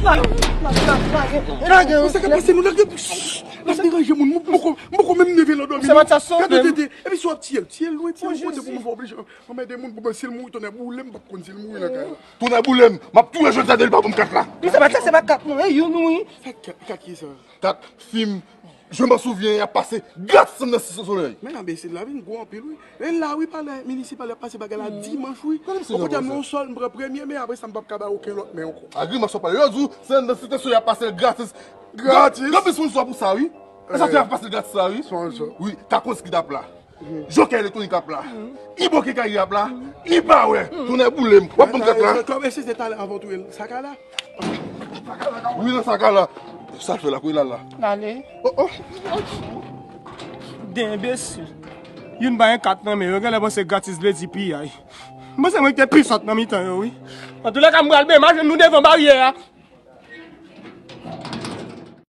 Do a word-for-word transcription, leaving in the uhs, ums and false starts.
Lage, lage, lage. Lage, lage. Sa k ap pase nou? Lage. L ap deranje moun. M poko, m poko menm leve nan dòmi. Se pa sa, sove m. Gade tete. Epi si w ap tiye l, tiye l lwen, tiye l lwen, pou m pa oblije anmède moun pou mwen. Si l mouri, tonnè boule m, m p ap konn si l mouri nan kay la. Tonnè boule m, m ap touye jodi a, depi l pa ban m kat la. Men se pa sa, se pa kat non, e youn wi. Sa kat, kat ki sa? Kat fim. Je m'en souviens, y ap pase gratis nan Site Solèy. Men enbesil la vin gwo anpil wi. Men la wi, palè minisipal y ap pase bagay la dimanch wi. Gade misye jan. Ou kontan, mwen sèl m pran premye, men apre sa m p ap ka bay okenn lòt men ankò. A grimas w ap pale. Yo di w, se nan Site Solèy y ap pase l gratis. Gratis? Gen plis moun swa pou sa wi. E sa fè y ap pase l gratis la wi. Sponsor. Wi, Takos Kid ap la. Jokè Elektwonik ap la. Ibo Kenkayri ap la. Iba wè. Tonnè boule m. W ap ban m kat la. Kòm e se se talè anvan w touye l. Sa ka la. Wi, nan sa ka la. Sa l fè la, kote l al la? L ale. Oh, oh. De enbesil. Youn bay kat nan men yo, genlè panse gratis vle di piyay. M panse mwen ki te pi sòt nan mitan yo, wi. Antoulèka, m pral ben, m a jwenn nou devan baryè a.